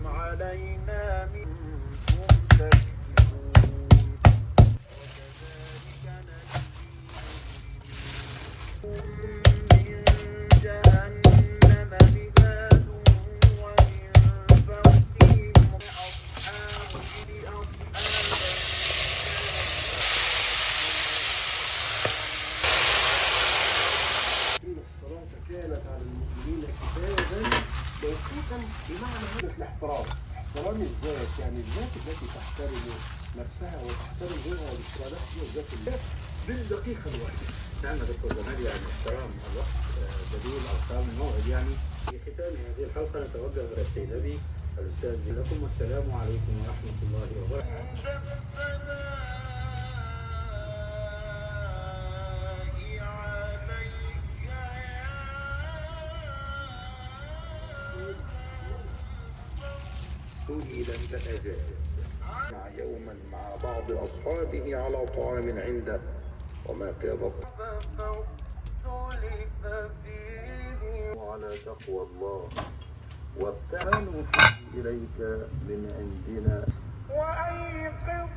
علينا منكم تكسبون. وكذلك نجزي من جهنم مهاد ومن فوقهم أصحاب إن الصلاة كانت على المؤمنين كتابا موقوتا، بمعنى هذا الاحترام، احترام الذات، يعني الذات التي تحترم نفسها وتحترم غيرها والاحترام هي الذات الله بالدقيقة الواحدة. نعم دكتور جمال، يعني احترام الوقت دليل او احترام الموعد. يعني في ختام هذه الحلقة نتوجه الى السيدبي الاستاذ لكم، والسلام عليكم ورحمة الله وبركاته. لم تتجاوز يوما مع بعض أصحابه على طعام عنده وما كاد وعلى تقوى الله وابتعى نوحي إليك من عندنا. وأيقظ